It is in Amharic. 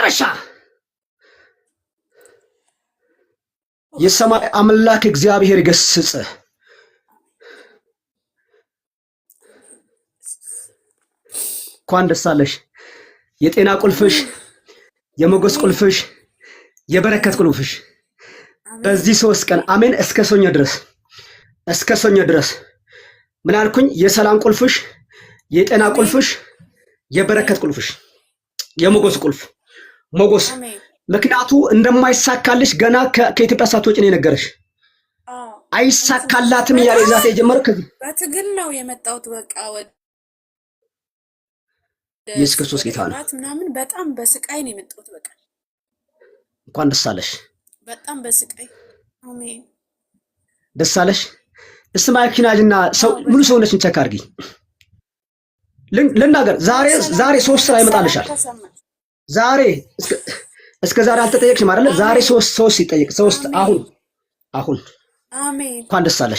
የመጨረሻ የሰማይ አምላክ እግዚአብሔር ይገስጽ። እንኳን ደስ አለሽ። የጤና ቁልፍሽ፣ የሞገስ ቁልፍሽ፣ የበረከት ቁልፍሽ በዚህ 3 ቀን አሜን። እስከ ሰኞ ድረስ፣ እስከ ሰኞ ድረስ ምን አልኩኝ? የሰላም ቁልፍሽ፣ የጤና ቁልፍሽ፣ የበረከት ቁልፍሽ፣ የሞገስ ቁልፍ ሞገስ። ምክንያቱ እንደማይሳካልሽ ገና ከኢትዮጵያ ሳትወጪ ነው የነገረሽ። አይሳካላትም እያለ ይዛት የጀመረው ከዚህ በትግል ነው የመጣሁት። በቃ ወደ ኢየሱስ ክርስቶስ ጌታ ነው ምናምን በጣም በስቃይ ነው የመጣሁት። በቃ እንኳን ደስ አለሽ። በጣም በስቃይ አሜን። ደስ አለሽ። እስማ ኪናጅና ሰው ሙሉ ሰውነችን check አድርጊ። ልናገር ዛሬ ዛሬ ሶስት ስራ ይመጣልሻል። ዛሬ እስከ ዛሬ አልተጠየቅሽም አይደለ? ዛሬ ሶስት ሶስት ሲጠየቅ ሶስት አሁን አሁን አሜን። እንኳን ደስ አለሽ።